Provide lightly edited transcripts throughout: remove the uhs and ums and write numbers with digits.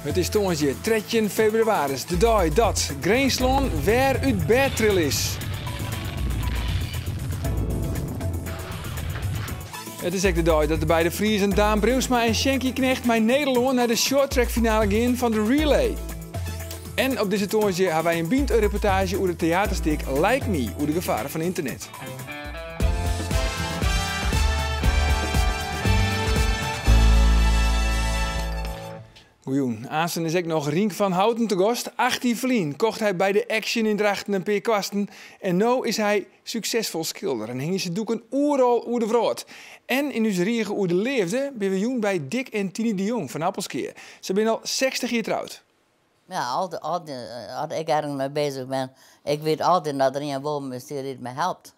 It is tongersdei 13 febrewaris, de dei dat Grinslân wer út bêd trille is. It is ek de dei dat de beide Friezen Daan Breeuwsma en Sjinkie Knegt mei Nederlân nei de shorttrackfinale gean fan de relay. En op dizze tongersdei ha wy yn Bynt in reportaazje oer it teaterstik Like Me oer de gefaren fan ynternet. Goejûn. Aansten is ek noch Rienk van Houten te gast. 8 jier ferlyn kocht hy by de Action yn Drachten in pear kwasten. En no is hy suksesfol skilder en hingje syn doeken oeral oer de wrâld. En yn ús rige oer de leafde binne we jûn by Dick en Tiny de Jong fan Appelskea. Se binne al 60 jier troud. Ja, altyd, as ik ergens mei bezich bin, ik wit altyd dat der ien boven my stiet dy't my helpt.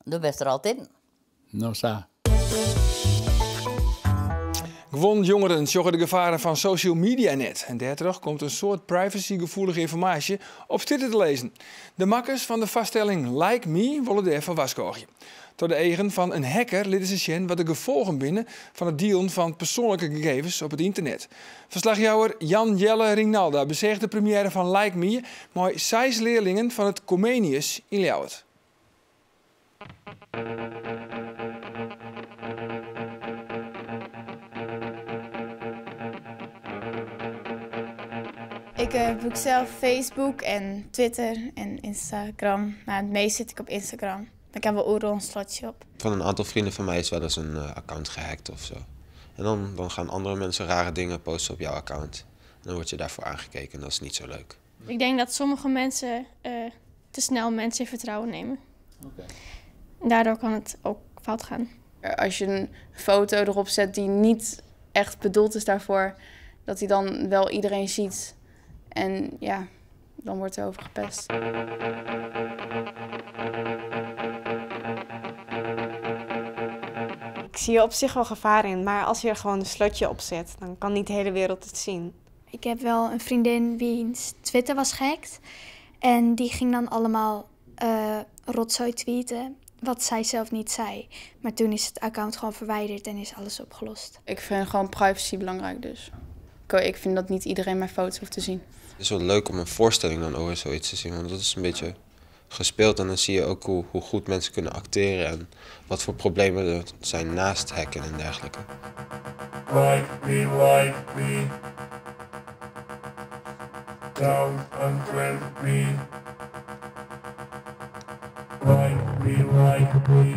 Do bist der altyd. No sa. Guon jongeren sjogge de gefaren fan social media net en dêrtroch komt in soad privacygefoelige ynformaasje op strjitte te lizzen. De makkers fan de foarstelling Like Me wolle dêrfoar warskôgje. Troch de eagen fan in hacker litte se sjen wat de gefolgen binne fan it dielen fan persoanlike gegevens op it ynternet. Ferslachjouwer Jan Jelle Ringnalda beseach de premiêre fan Like Me mei seis learlingen fan it Comenius yn Ljouwert. Ik brûk sels Facebook en Twitter en Instagram, mar it meast sit ik op Instagram. Ik ha wol oeral in slotsje op. Van een aantal vrienden van mij is wel eens een account gehackt of zo. En dan, dan gaan andere mensen rare dingen posten op jouw account. En dan word je daarvoor aangekeken en dat is niet zo leuk. Ik denk dat sommige mensen te snel mensen in vertrouwen nemen. Okay. Daardoor kan het ook fout gaan. Als je een foto erop zet die niet echt bedoeld is daarvoor, dat die dan wel iedereen ziet. En ja, dan wordt er over gepest. Ik zie er op zich wel gevaar in, maar als je er gewoon een slotje op zet, dan kan niet de hele wereld het zien. Ik heb wel een vriendin wiens Twitter was gehackt. En die ging dan allemaal rotzooi tweeten, wat zij zelf niet zei. Maar toen is het account gewoon verwijderd en is alles opgelost. Ik vind gewoon privacy belangrijk, dus ik vind dat niet iedereen mijn foto's hoeft te zien. Het is wel leuk om een voorstelling dan over zoiets te zien, want dat is een beetje gespeeld. En dan zie je ook hoe goed mensen kunnen acteren en wat voor problemen er zijn naast hacken en dergelijke. Like me, like me. Don't unfriend me. Like me, like me.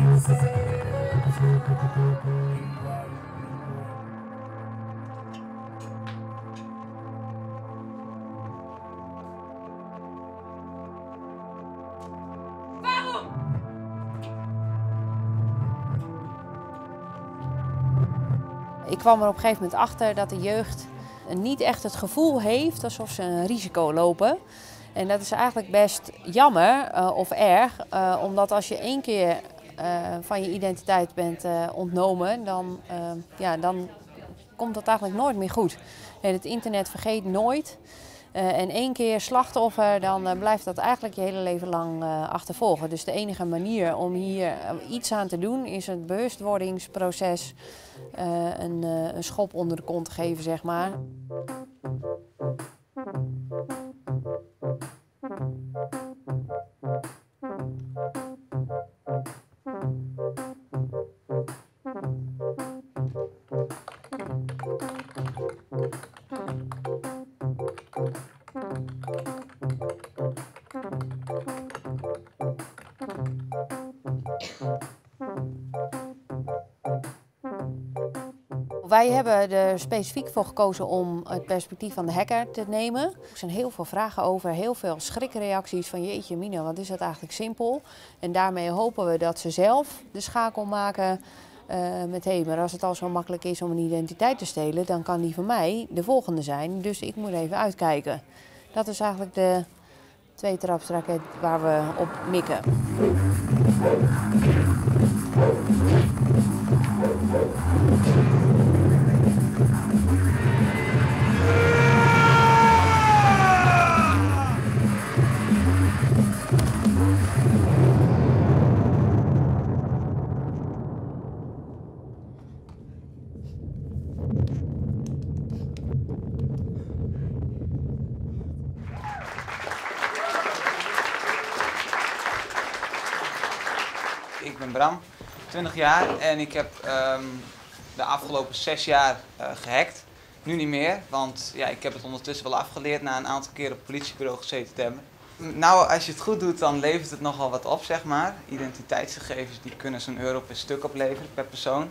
Waarom? Ik kwam er op een gegeven moment achter dat de jeugd niet echt het gevoel heeft alsof ze een risico lopen. En dat is eigenlijk best jammer of erg, omdat als je één keer van je identiteit bent ontnomen, dan komt dat eigenlijk nooit meer goed. En het internet vergeet nooit. En één keer slachtoffer, dan blijft dat eigenlijk je hele leven lang achtervolgen. Dus de enige manier om hier iets aan te doen is het bewustwordingsproces een schop onder de kont te geven. Wij hebben er specifiek voor gekozen om het perspectief van de hacker te nemen. Er zijn heel veel vragen over, heel veel schrikreacties van jeetje mina, wat is dat eigenlijk simpel. En daarmee hopen we dat ze zelf de schakel maken met hé, maar als het al zo makkelijk is om een identiteit te stelen, dan kan die van mij de volgende zijn. Dus ik moet even uitkijken. Dat is eigenlijk de tweetrapsraket waar we op mikken. Bram, 20 jaar en ik heb de afgelopen 6 jaar gehackt. Nu niet meer, want ja, ik heb het ondertussen wel afgeleerd na een aantal keer op het politiebureau gezeten te hebben. Nou, als je het goed doet, dan levert het nogal wat op, zeg maar. Identiteitsgegevens die kunnen zo'n euro per stuk opleveren, per persoon.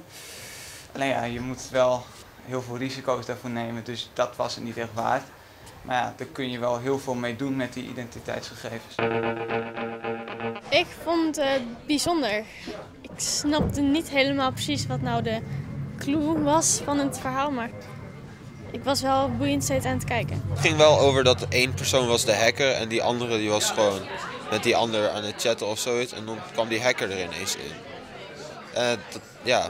Alleen ja, je moet wel heel veel risico's daarvoor nemen, dus dat was het niet echt waard. Maar ja, daar kun je wel heel veel mee doen met die identiteitsgegevens. Ik vond het bijzonder. Ik snapte niet helemaal precies wat nou de clue was van het verhaal, maar ik was wel boeiend steeds aan het kijken. Het ging wel over dat één persoon was de hacker en die andere die was gewoon met die ander aan het chatten of zoiets. En dan kwam die hacker er ineens in. Dat, ja,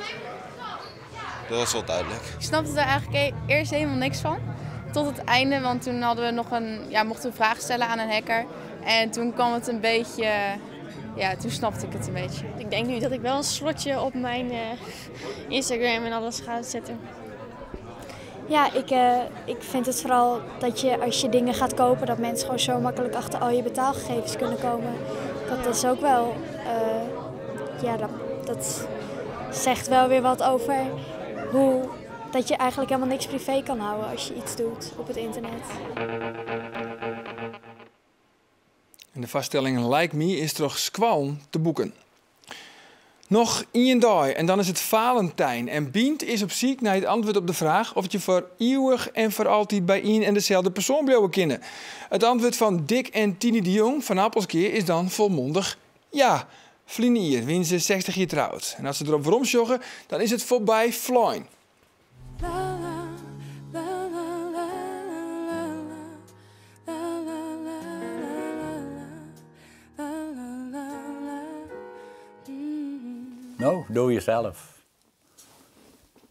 dat was wel duidelijk. Ik snapte er eigenlijk eerst helemaal niks van. Tot het einde, want toen hadden we nog een, ja, mochten we vragen stellen aan een hacker. En toen kwam het een beetje, ja, toen snapte ik het een beetje. Ik denk nu dat ik wel een slotje op mijn Instagram en alles ga zetten. Ja, ik vind het vooral dat je als je dingen gaat kopen, dat mensen gewoon zo makkelijk achter al je betaalgegevens kunnen komen. Dat is ook wel, ja, dat zegt wel weer wat over hoe dat je eigenlijk helemaal niks privé kan houden als je iets doet op het internet. En de vaststelling Like Me is toch skoallen te boeken. Noch ien dei en dan is it Valentijn. En Bynt is op syk nei it antwurd op de fraach oft je foar iuwich en foar altyd by ien en deselde persoan bliuwe kinne. It antwurd fan Dick en Tiny de Jong fan Appelskea is dan folmondich ja. Ferline jier wiene se 60 jier troud. En as se derop weromsjogge, dan is it foarby flein. No, doe jezelf.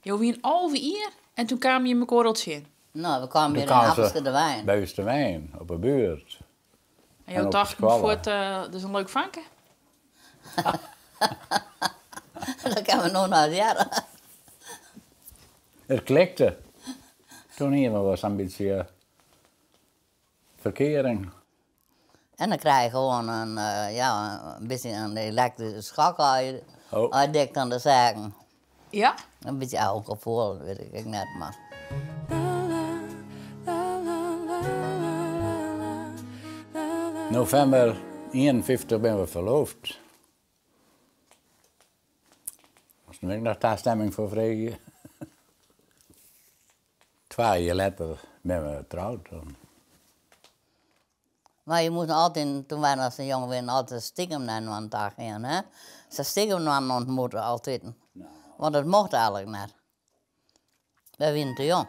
Jo wiene 11 jier en doe kamen je mekoar al tsjin? No, we kamen Doe hjir yn kamen se Appelskea te wenjen. By ús te wenjen, op 'e buert. En jo En op tochten skoalle. fuort, dat is in leuk fanke? Dat kinne we no noch hearre. It klikte. Doe hiene we wol sa'n bytsje ferkearing. En dan krij je gewoan in, ja, in bytsje in elektryske skok as je, Oh. as je dik oan de saken. Ja? In bytsje oude gefoel, wit ik ek net, mar. Novimber 51 binne we ferloofd. Moasten we ek noch tastimming foar freegje. 2 jier letter binne we troud. Mar je moasten altyd, doe't wy noch sa jong wiene, altyd stikem nei inoar ta gean, hè? Se stikem inoar ûntmoete altyd. Want dat mocht eigentlik net. Wy wiene te jong.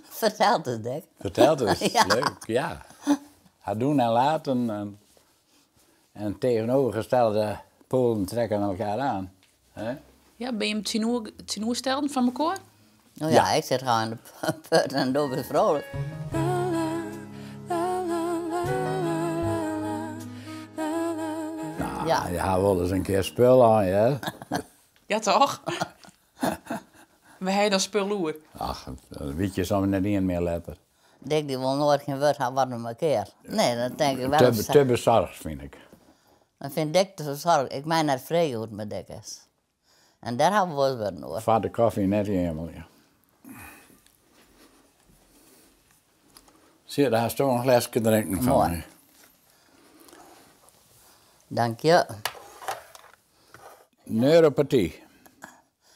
Fertel it ris, Dick. Fertel it ris, Ja. leuk, ja. Har doen en laten en tegenovergestelde polen trekken elkaar aan. Hè? Ja, binne jim tsjinoerstelden fan mekoar? No ja, Ja. ik sit gewoan yn de put en doe bist frolik. Nou, Ja. je ha wolris in kear spul oan, ja. Ja, toch? Wêr ha je dan spul oer? Ach, dat wit je soms net ien mear letter. Dick dy wol noait gjin wurd ha wat him keart. Nee, dat tink ik wol. Te besoarge, fyn ik. Dan fyn Dick te besoarge. Ik mei net freegje hoe't it mei Dick is. En dêr ha we wolris wurden oer. Foar de kofje net helemaal, ja. Sjoch, dêr hast in gleske drinken fan Moai. my. Dank je. Neuropathie.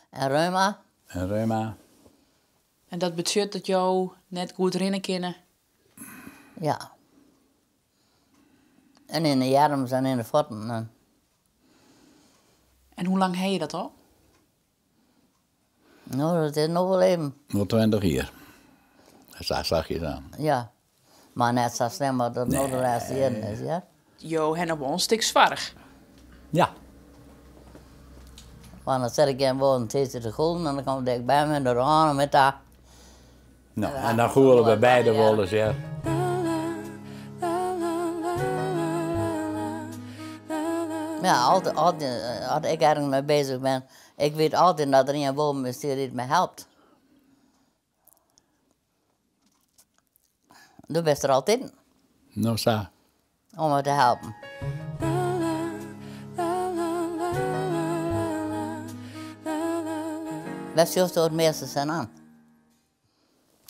En reuma. En reuma. En dat betsjut dat jo net goed rinne kinne? Ja. En yn de earms en yn de fuotten. En En hoe lang ha je dat al? No, dat is noch wol even. Wol 20 jier. Sa sachjes oan. Ja. Mar net sa slim as dat no de lêste jierren is, ja? Jo ha noch wol in stik soarch. Ja. Want dan sit ik yn wol in tiidsje te gûlen en dan komt Dick by my en docht oan met dat. No, en dan gûle we beide wolris, ja. Ja, altyd, altyd, as ik ergens mei beuzich bin, ik wit altyd dat der ien boppe my stiet dy't my helpt. Do bist der altyd. No sa. Om har te helpen. Wêr sjochsto it measte sin oan?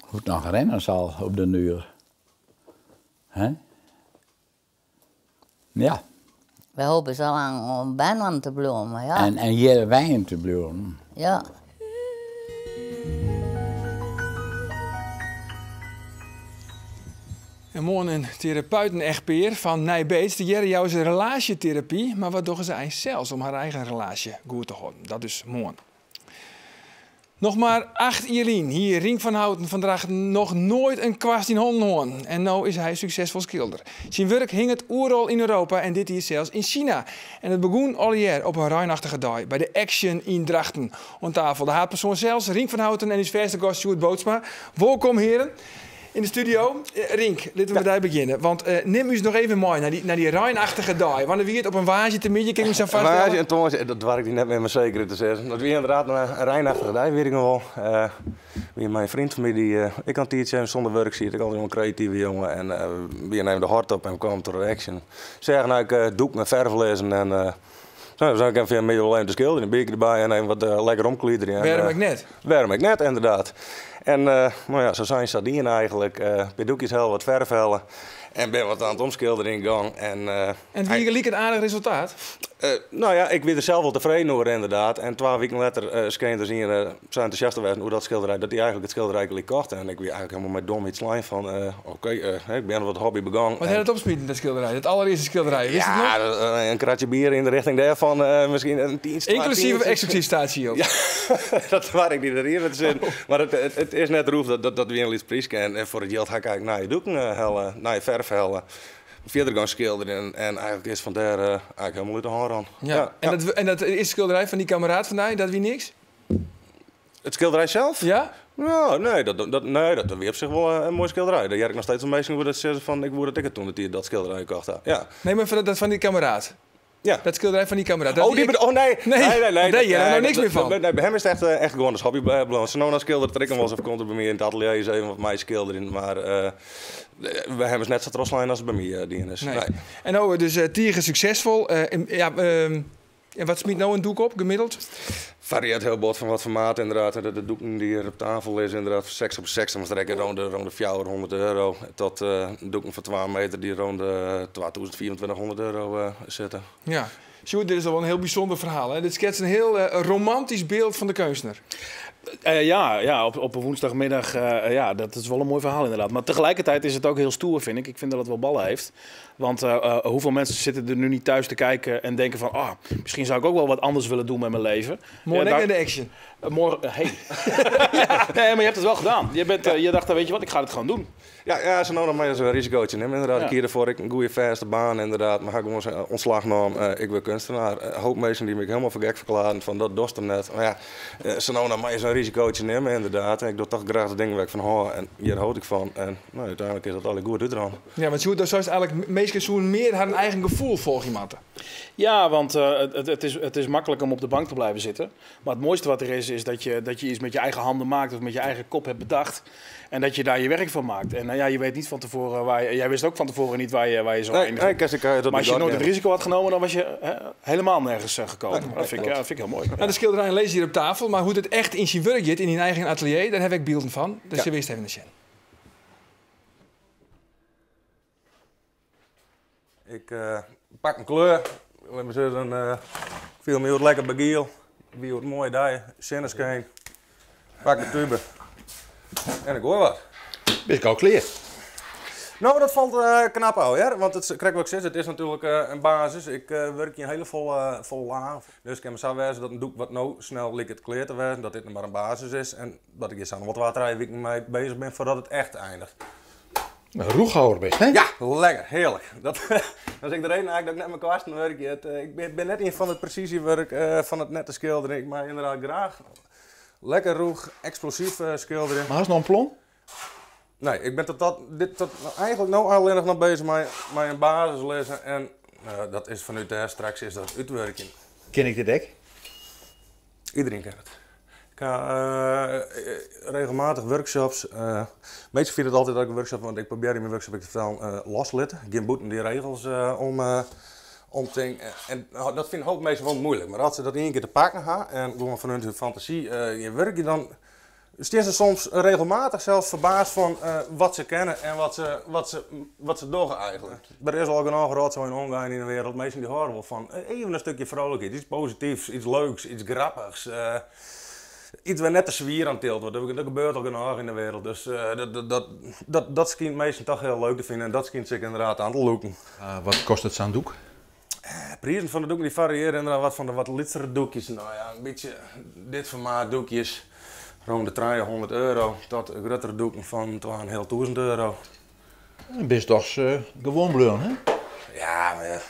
Hoe't noch rinne sil op den duer. Hè? Ja. Wy hoopje sa lang om byinoar te bliuwen, mar ja. En hjir wenjen te bliuwen. Ja. En moarn in terapeuten-echtpear fan Nij Beets. Tegearre jouwe se relaasjeterapy, mar wat dogge se eins sels om har eigen relaasje goed te hâlden? Dat dus moarn. Noch mar 8 jier lyn hie Rienk van Houten fan Drachten noch noait in kwast yn hannen hân. En no is hy suksesfol skilder. Syn wurk hinget oeral yn Europa en dit jier sels yn Sina. En it begûn allegear op in reinachtige dei by de Action yn Drachten. Oan tafel de haadpersoan sels, Rienk van Houten en ús fêste gast Sjoerd Bootsma. Wolkom hearen yn de studio. Rienk, litte we mei dy begjinne. Want nim ús noch even mei nei dy reinachtige dei. Wannear wie it? Op in woansdeitemiddei, kin ik my sa foarstelle? Woansdei en tongersdei, dat doar ik dy net mear mei sekerheid te sizzen. Dat wie ynderdaad in reinachtige dei, wit ik noch wol. Wie mei in freon fan my dy't ek al in tiidsje even sûnder wurk siet. Ek altyd wol in kreative jonge. En we wiene even de hort op en we kwamen troch de Action. Seagen eigentlik doeken en ferve lizzen en no, dan kin fia my wol even te skilderjen. In bierke derby en even wat lekker omkliederjen. Wêrom ek net? Wêrom ek net, ynderdaad. En no ja, sa sein sa dien eigentlik. In pear doekjes helle, wat ferf helle. En bin wat oan it omskilderjen gong. En, En it wie gelyk in aardich resultaat? No ja, ik wie der sels wol tefreden oer ynderdaad. En twa wiken letter skeen dus ien sa entûsjast te wêzen oer dat skilderij, dat hy eigentlik it skilderij gelyk kocht. En ik wie eigentlik helemaal mei domheid slein fan, oké, ik bin wat hobby begong. Wat hat it opsmiten, dat skilderij? Dat allerearste skilderij, witst it noch? Ja, in kratsje bier yn de richting dêrfan, miskien in tientsje, twa Ynklusyf tientsjes. eksklusyf staatsjild. Ja, dat doar ik dy der ien te sizzen. Mar it is net roef, dat wie in lyts pryske. En foar it jild ha ik eigentlik nije doeken helle, nije ferf helle. Fierder gong skilderjen en eigentlik is fan dêr eigentlik helemaal út de hân rûn. Ja. En dat earste skilderij fan dy kameraad fan dy, dat wie niks? It skilderij sels? Ja? Ja, nee, dat, nee, dat wie op sich wol in moai skilderij. Dêr hear ik noch steeds wol minsken oer dat sizze fan ik woe dat ik it toen de tiid dat skilderij kocht ha. Ja. Nee, mar dat fan dy kameraad. Ja. Dat skilderij fan dy kameraad. Dat Oh, die wie bedo-, oh, nee. Nee, Nee, nee, nee, dêr hear ik nee, no niks mear fan. Nee, nee, by him is it echt gewoan as hobby bleaun. Sa no en dan skilderet er ek noch wolris of komt er by my yn it atelier ris even wat mei skilderjen. Mar by him is net sa trochslein as it by my dien is. Nee. Nee. En no dus tige suksesfol. Ja, en wat smyt no in doek op, gemiddeld? Fariearret hiel bot fan wat foar maat ynderdaad. De doeken dy't hjir op tafel lizze, ynderdaad fan 60 op 60, mar strekke rûn de 400 euro. Tot doeken fan 2 meter dy't rûn de 2500 euro sitte. Ja. Sjoerd, dit is al wol in hiel bysûnder ferhaal. Hè? Dit sketst in hiel romantysk byld fan de keunstner. Ja, ja, op een woensdagmiddag, ja, dat is wel een mooi verhaal inderdaad. Maar tegelijkertijd is het ook heel stoer, vind ik. Ik vind dat het wel ballen heeft. Want hoeveel mensen zitten er nu niet thuis te kijken en denken van, ah, misschien zou ik ook wel wat anders willen doen met mijn leven. Morgen Ja, in de Action. Morgen, hey. Ja, nee, maar je hebt het wel gedaan. Je dacht, weet je wat, ik ga het gewoon doen. Ja, ja, ze nam mij zo'n risicootje nemen. Inderdaad, Ja. ik kier ervoor, ik een goede vaste baan inderdaad. Maar ga ik gewoon eens ontslag nemen. Ik ben kunstenaar. Hoop mensen die me helemaal voor gek verklaren van dat dorst hem net. Maar ja, ze nam mij zo'n risicootje nemen inderdaad. En ik doe toch graag de dingen waar ik van hou en hier houd ik van. En uiteindelijk is dat alle goed uit eraan. Ja, want Sjoerd, dat zou eigenlijk meestal zo'n meer haar eigen gevoel volgen iemand. Ja, want het is makkelijk om op de bank te blijven zitten. Maar het mooiste wat er is, is dat je iets met je eigen handen maakt of met je eigen kop hebt bedacht. En dat je daar je werk van maakt. En je weet niet van tevoren waar je, jij wist ook van tevoren niet waar je zou Nee, eindigen. nee, ik ik, dat Maar als je bedacht, nooit het ja. risico had genomen, dan was je, hè, helemaal nergens gekomen. Nee, Dat klopt. vind ik heel mooi. De schilderij lees je hier op tafel, maar hoe het echt in zijn werk zit, in zijn eigen atelier, daar heb ik beelden van. Dus je wist even een scène. Ik pak een kleur. Laat me zeggen, ik viel me heel lekker bij Giel. Wie het mooi dag, zonneschijn. Pak de tube. En ik hoor wat. Ben ik al klaar? Nou, dat valt knap uit, hè? Want het, kijk wat ik zeg, het is natuurlijk een basis. Ik werk hier een hele volle laag. Dus ik kan me zo wijzen dat een doek wat nou snel lijkt het kleer te wijzen, dat dit nog maar een basis is. En dat ik hier zo nog wat water weken mee bezig ben voordat het echt eindigt. Een roeghouwer best, hè? Ja, lekker, heerlijk. Dat is ik de reden eigenlijk dat ik net mijn kwasten werk. Ik ben net een van het precisiewerk, van het nette schilderen. Ik maak inderdaad graag lekker roeg, explosief schilderen. Maar is nog een plan? Nee, ik ben tot, dat, dit, tot, nou, eigenlijk nou alleen nog bezig met een basis lezen. En dat is vanuit daar straks is dat uitwerking. Ken ik dit ek? Iedereen kent het. Ik ha regelmatich workshops. Minsken fine it altyd dat ik in workshop, want ik probearje yn myn workshop ek te fertellen, loslitte. Gean bûten dy regels om, om tink. En dat fine in hoop minsken wol muoilik. Mar as se dat ien kear te pakken ha en gewoan fanút hun fantasy gean wurkje, dan stean se soms regelmatich sels ferbaasd fan wat se kinne en wat se dogge eigentlik. Der is al genôch rotsoai en ongein yn de wereld. Minsken dy hâlde wol fan even in stikje vrolijkheid, iets posityfs, iets leuks, iets grappichs. Iets wêr net te swier oan tild wurdt. Dat gebeurt al genôch yn de wereld. Dus dat skynt minsken toch hiel leuk te finen en dat skynt se ek inderdaad oan te lûken. Wat kostet sa'n doek? Prizen fan de doeken dy fariearje inderdaad wat fan de wat lytsere doekjes, no ja, in bytsje dit formaat doekjes, rûn de 300 euro, tot gruttere doeken fan 2500 euro. Dan bist dochs gewoan bleaun, hè? Ja, mar ja,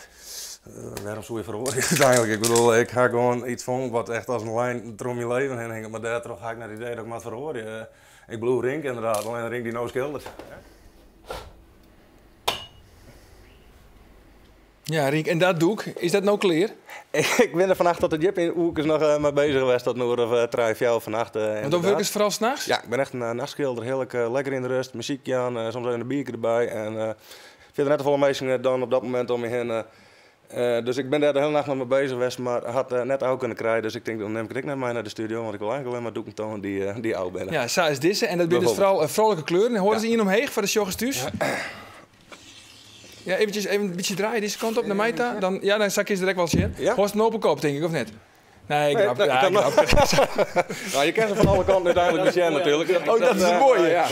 wêrom soe je feroarje úteinlik? Ik bedoel, ik ha gewoan iets fûn wat echt as in lijn troch myn leven hinne hinget, mar dêrtroch ha ik net it idee dat ik moat feroarje. Ik bliuw Rink inderdaad, allinnich Rink dy't no skildert. Ja, Rink, en dat doek, is dat no klear? Ik bin der fannacht tot djip yn oerkes noch mei bezich west, tot in oere of trije, fjouwer fannacht. Want dan wurkest foaral nachts? Ja, ik bin echt in nachtskilder. Hearlik lekker yn de rêst, muzykje oan, soms even in bierke derby. En fierder net te folle minsken dan op dat momint om my hinne. Dus ik bin dêr de hiele nacht noch mei bezich west, mar hat net ôf kunnen krijen. Dus ik tink, dan nim ik it ek net mei nei de studio, want ik wol eigentlik allinne mar doeken toane dy't ôf binne. Ja, sa is dizze. En dat binne dus foaral froulike kleuren. Hâld ris ien omheech foar de sjoggers thús. Ja, eventjes even in bytsje draaie dizze kant op nei my ta. Dan, ja, dan sa kinst der ek wol sjen. Ja. Hâldst in open kop, tink ik, of net? Nee, ik Nee, grap, nee, ja, ik ik kan grap. Nou, je kin se fan alle kanten úteinlik besjen natuerlik. Oh, dat is it moaie. Ja.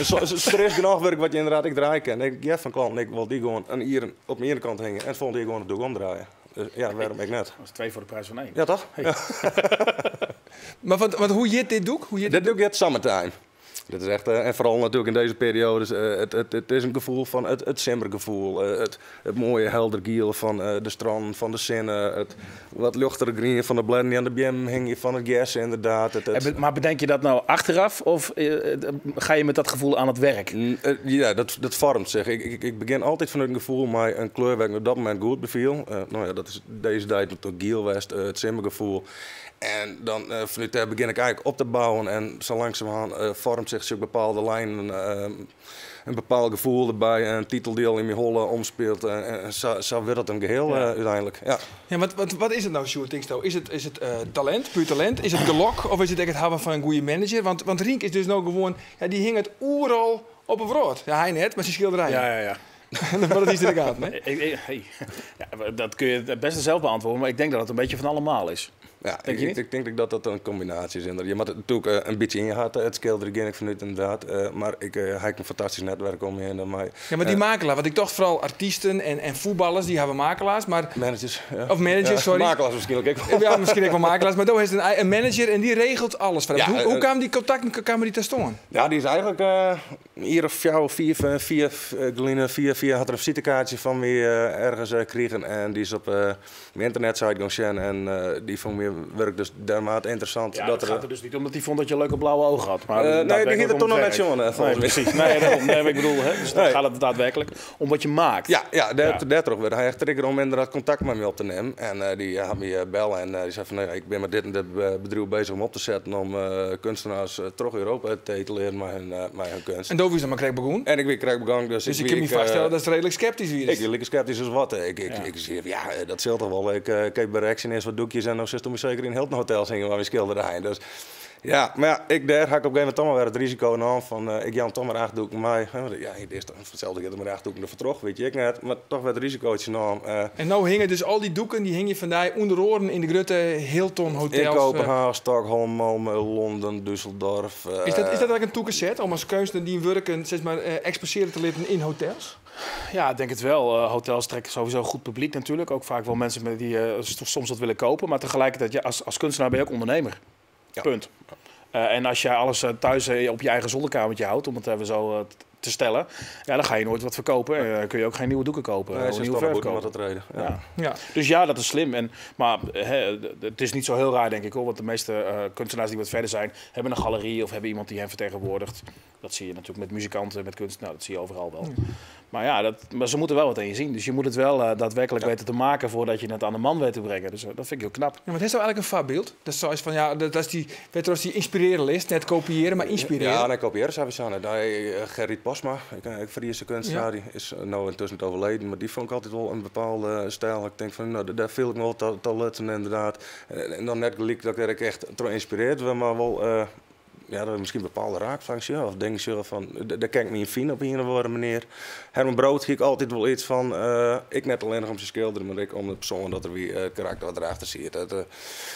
Der is genôch wurk wat je ynderdaad ek draaie kinne. Ik hear fan klanten, ik wol dy gewoan in jier op de iene kant hingje en it folgjende jier gewoan it doek omdraaie. Dus ja, wêrom ek net? Dat is twee voor de prijs van één. Ja, toch? Hey. Maar wat, hoe hjit dit doek? Hoe hjit Dit doek hjit Summertime. Dit is echt, en foaral natuerlik yn dizze perioades, it is in gefoel fan it simmergefoel. It moaie helder giel fan de strannen, fan de sinne, it wat ljochtere grien fan de blêden dy't oan de beammen hingje, fan it gers inderdaad. Maar bedenk je dat nou achteraf of ga je met dat gevoel aan het werk? Ja, dat vormt zich. Ik begjin altyd fanút in gefoel mei in kleur wêr't ik op dat momint goed by fiel. No ja, dat is dizze dei natuerlik giel west, it simmergefoel. En dan fanút dêr begjin ik eigentlik op te bouwen en sa langsumerhân vormt sich sokke bepaalde lijnen, in bepaald gefoel derby, in titel dy't al yn myn holle omspielt. En sa wurdt it in geheel úteinlik. Ja. Ja, wat is it no, Sjoerd, tinksto? Is it talint, puer talint? Is it gelok of is it ek it hawwen fan in goede manager? Want Rienk is dus no gewoan, ja, dy hinget oeral op 'e wrâld. Ja, hy net, mar syn skilderijen. Ja, ja, ja. Maar dat is in de gaten, hè? Hey. Ja, dat kun je het beste zelf beantwoorden, maar ik denk dat het een beetje van allemaal is. Ja, Denk je niet? ik denk dat dat in kombinaasje is. Je moat it natuerlik in bytsje yn je hart, it skilderjen gean ik fanút ynderdaad. Mar ik ha ek in fantastysk netwerk om my hinne. Mar, Ja, mar dy makelaar, want ik tocht foaral artysten en fuotballers, dy hawwe makelaars, mar Managers, ja. Of managers, Ja, sorry. Makelaars wierskynlik ek wol. Ja, miskien ek wol makelaars, mar do hast in manager en dy regelt alles foar Ja, him. Hoe kaam dy kontakten, kamen dy ta stân? Ja, dy is eigentlik in jier of fjouwer, fiif, fiif gelyn, fia hat er in fisitekaartsje fan my ergens krigen en dy is op myn ynternetsite gong sjen en dy fûn myn wurk dus dermate ynteressant. Ja, dat dat er gaat er dus niet omdat hij vond dat je leuke blauwe ogen had. Maar Nee, die daadwerkelijk hie er om toen het noch net werk. sjoen, Nee, folgens my. precies. Nee, daarom. Nee, maar ik bedoel, hè, dus dan Nee. gaat het daadwerkelijk om wat je maakt. Ja, ja, dêrtroch wurdt hy echt triggere om ynderdaad kontakt mei my op te nimmen. En dy hat my belle en dy sei fan, no ja, ik bin mei dit en dit bedriuw bezich om op te setten om kunstenaars troch Europa te etaleren mei hun kunst. En do wiest noch mar krekt begûn? En ik wie krekt begûn, dus Dus ik ik kin wie my ek, foarstelle datst reedlik skeptysk wiest. Ik wie like skeptysk as wat. Ik sei, ja, dat sil toch wol. Ik keap by Action earst wat doekjes en dan silsto my seker yn Hilton hotels hingje mei myn skilderijen. Dus ja, mar ja, ek dêr ha ik op in gegeven momint toch mar wer it risiko naam fan, ik jou toch mar 8 doeken mei. Hè, want ja, it is toch, itselde giet der mar 8 doeken derfoar troch, wit je ek net. Mar toch wer it risikootje naam. En no hingje dus al dy doeken, dy hingje fan dy ûnder oaren yn de grutte Hilton hotels. Yn Kopenhagen, Stockholm, Malmö, Londen, Düsseldorf. Is dat ek in tûke set om as keunstner dyn wurken, sis mar, eksposearje te litten yn hotels? Ja, ik denk het wel. Hotels trekken sowieso goed publiek natuurlijk. Ook vaak wel mensen die soms wat willen kopen. Maar tegelijkertijd, ja, als kunstenaar ben je ook ondernemer. Punt. En als jij alles thuis op je eigen zolderkamertje houdt, om het even zo te stellen. Ja, dan ga je nooit wat verkopen. En dan kun je ook geen nieuwe doeken kopen. Nee, of ze nieuwe is verf toch kopen. met dat reden. Ja. Ja. Dus ja, dat is slim. En, maar hè, het is niet zo heel raar, denk ik, hoor. Want de meeste kunstenaars die wat verder zijn, hebben een galerie of hebben iemand die hen vertegenwoordigt. Dat zie je natuurlijk met muzikanten, met kunst. Nou, dat zie je overal wel. Maar ja, maar ze moeten wel wat aan je zien. Dus je moet het wel daadwerkelijk weten te maken voordat je het aan de man weet te brengen. Dus dat vind ik heel knap. Ja, maar het is nou eigenlijk een voorbeeld. Dat is zoiets van, ja, dat is die, weet je, als die inspireren is, net kopiëren, maar inspireren. Ja, nee, kopiëren zijn we zo. Nee, Gerrit Postma, ik Friese kunstenaar, die is nou intussen het overleden, maar die vond ik altijd wel een bepaalde stijl. Ik denk van, nou, daar viel ik me wel te letten inderdaad. En dan net gelijk dat ik echt door geïnspireerd werd, maar wel, ja, dat misschien bepaalde raakvlak, of dingen zullen van, daar kan ik me in vinden op een of andere manier. Herman Brood zie ik altijd wel iets van, ik net alleen nog om zijn schilderen, maar ik om de persoon dat er wie het karakter wat erachter ziet. Dat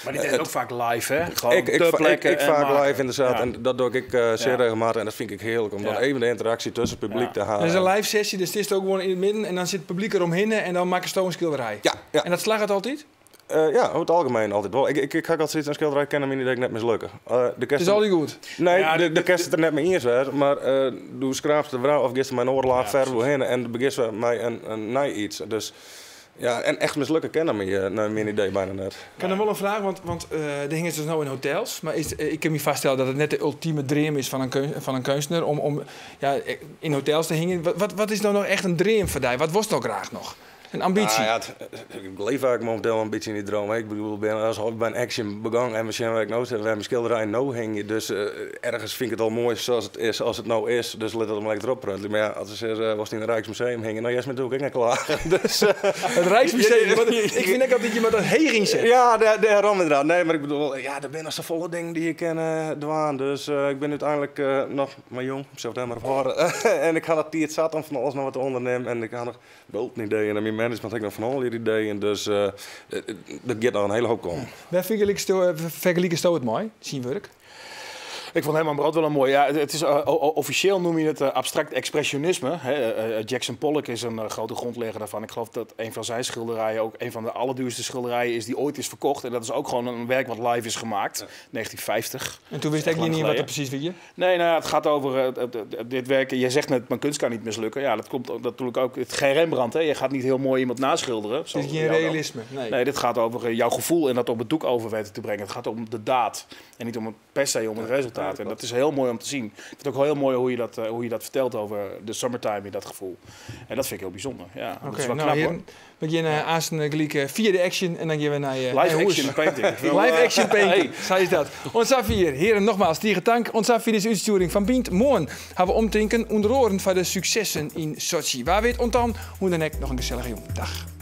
Maar die deed ook vaak live, hè? Gewoon Ik ter plekke ik en vaak maken. live inderdaad. En dat doe ik zeer regelmatig en dat vind ik heerlijk, om dan even de interactie tussen het publiek te halen. Dat is een live sessie, dus het is ook gewoon in het midden en dan zit het publiek eromheen en dan maken ze een schilderij. Ja, ja. En dat slaagt het altijd? Ja, over het algemeen altijd wel. Ik ga altijd zoiets aan schilderij kennen, maar die dat ik net mislukken. De kerst Het is altijd goed. Nee, Ja, de kerst het er net mee eens werd, maar doe schraapst de vrouw of gisteren mijn oorlaag ver heen en begist mij een nij iets. Dus ja, en echt mislukken kennen me naar mijn idee bijna net. Ik heb nog wel een vraag, want er hingen ze dus nou in hotels. Maar ik kan me vaststellen dat het net de ultieme dream is van een kunstenaar om in hotels te hingen. Wat is nou nog echt een dream voor jou? Wat was het nou graag nog? Een ambitie? Nou ja, ik leef eigenlijk momenteel een beetje in die droom. Ik bedoel, ik ben als hobby bij een action begonnen en misschien waar ik nou zit, we hebben schilderij nou hing. Dus ergens vind ik het al mooi zoals het is, als het nou is. Dus let dat hem lekker erop pruttelen. Maar ja, als ze zeggen, was het in het Rijksmuseum hingen, nou, jij bent natuurlijk ook net klaar. Dus, het Rijksmuseum, want ik vind ook altijd dat je met dat heging zit. Ja, daarom inderdaad. Nee, maar ik bedoel, ja, er zijn nog zoveel dingen die ik ken dwaan. Dus ik ben uiteindelijk nog maar jong, ik zou het maar op horen. En ik ga dat tijd zat om van alles nog wat te ondernemen. En ik had nog wel een idee en mijn management had ik nog van alle ideeën. Dus er gaat nog een hele hoop komen. Waar vergelijk je het mooi, zijn werk? Ik vond Herman Brood wel een mooi. Ja, het is officieel noem je het abstract expressionisme. Hè, Jackson Pollock is een grote grondlegger daarvan. Ik geloof dat een van zijn schilderijen ook een van de allerduurste schilderijen is die ooit is verkocht. En dat is ook gewoon een werk wat live is gemaakt. 1950. En toen wist Dat ik is echt niet lang wat het geleden. precies wie je? Nee, nou ja, het gaat over dit werk. Jij zegt net, mijn kunst kan niet mislukken. Ja, dat komt natuurlijk ook. Het, geen Rembrandt, hè. Je gaat niet heel mooi iemand naschilderen. Het is Zo geen jou dan. realisme. Nee. Nee, dit gaat over jouw gevoel en dat op het doek over weten te brengen. Het gaat om de daad en niet om het per se om het resultaat. En dat is heel mooi om te zien. Ik vind het ook wel heel mooi hoe je dat vertelt over de summertime in dat gevoel. En dat vind ik heel bijzonder. Ja, dat Oké, is wel nou, knap, heren, hoor. we gaan aanstaan gelijk via de action en dan gaan we naar Live naar action huis. painting. Live action painting, Hey. Zij is dat. Ons vier, heren, nogmaals, tegen dank. Ons vier is uitsturing van Bient. Morgen gaan we omtinken onder oren van de successen in Sochi. Waar weet ont dan? Hoe dan ook nog een gezellige jong. Dag.